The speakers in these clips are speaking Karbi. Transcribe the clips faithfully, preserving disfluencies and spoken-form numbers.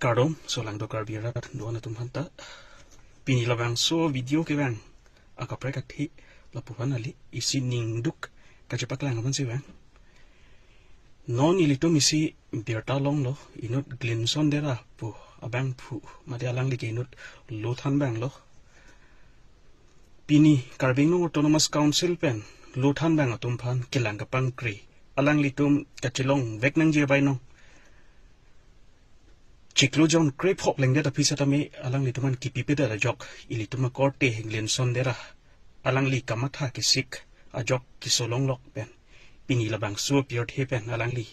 Kardom, laso Langdo Karbi arat do-an atum aphanta. Pini labangso video kevang akaprek athe lapu aphan kali, isi ningduk kachepaklang aphansi vang. Non ilitum isi birta longlo, inut Glinson Dera pu abangphu, mate alangli ke inut lo than abang lo. Pini Karbi Anglong Autonomous Council pen lo than abang atum aphan kelang kapangkri, alanglitum kachelongvek nangji abainong chiklo jon krepho plengdet aphi setame alanglitum aphan kipipedet ajok ilitum akorte Glinson Dera alangli kamatha kesik ajok keso longlok pen pini labangso apirthe pen alangli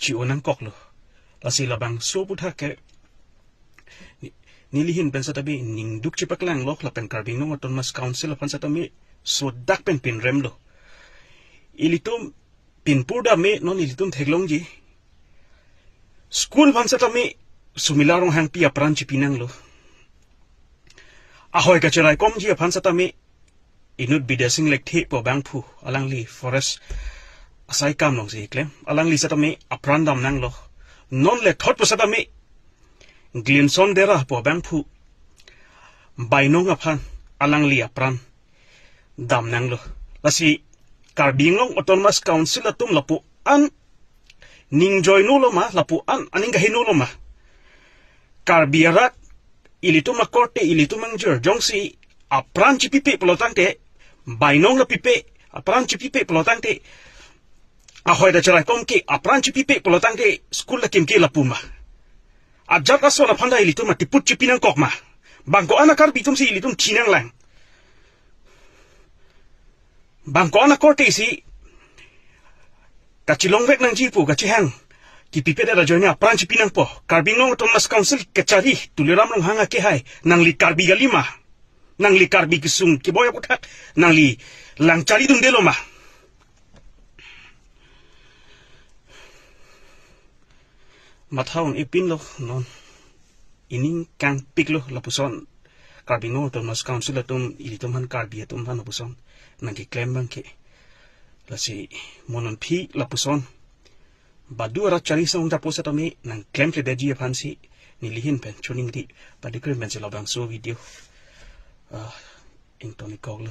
chi-o nangkoklo. Lasi labangso aputhak ke ni-, nelihin pen setame ningduk chepaklanglo, lapen Karbi Anglong Autonomous Council aphan setame sodak pen pinremlo. Ilitum pinpur dam me, non ilitum theklongji. School aphan setame Sumila Ronghangpi apran chipi nanglo. Ahoi kacheraikomji aphan setame inut Bidya Sing Lekthe pu abangphu, alangli forest asai kam alongsi keklem, alangli setame apran dam nanglo. Non lethot pu setame Glinson Dera pu abangphu bainong aphan alangli apran dam nanglo. Lasi Karbi Anglong Autonomous Council atum lapu-an ning joinolo ma, lapu-an aning kahinolo ma? Karbi arat, ilitum akorte, ilitum angjir, jongsi apran chipipe pulo tangte, bainong la pipe, apran chipipe pulo tangte, ahoi ta cheraikom ke, apran chipipe pulo tangte, school ta kimke lapu ma? Ajat ason aphan ta ilitum atiput chipi nangkok ma? Bang ko-an a-Karbi atumsi ilitum thi nanglang? Bang ko-an akorte si kachelongvek nangji pu kachehang kipipedet ajoine apran chipi nangpo? Karbi Anglong Autonomous Council kachari Tuliram Ronghang akehai, nangli Karbi kali ma? Nangli Karbi kesung keboi aputhak nangli lang charidundelo ma? Matha un-epinlo non. Ining kangpiklo lapuson Karbi Anglong Autonomous Council atum ilitum aphan, Karbi atum aphan lapuson nangkeklem abang ke. Lasi mo non aphi lapuson badu arat chari sang japo setame nangklemkledetji aphansi nelihin pen choningri padikrim pensi labangso video, ah, ingtonikoklo.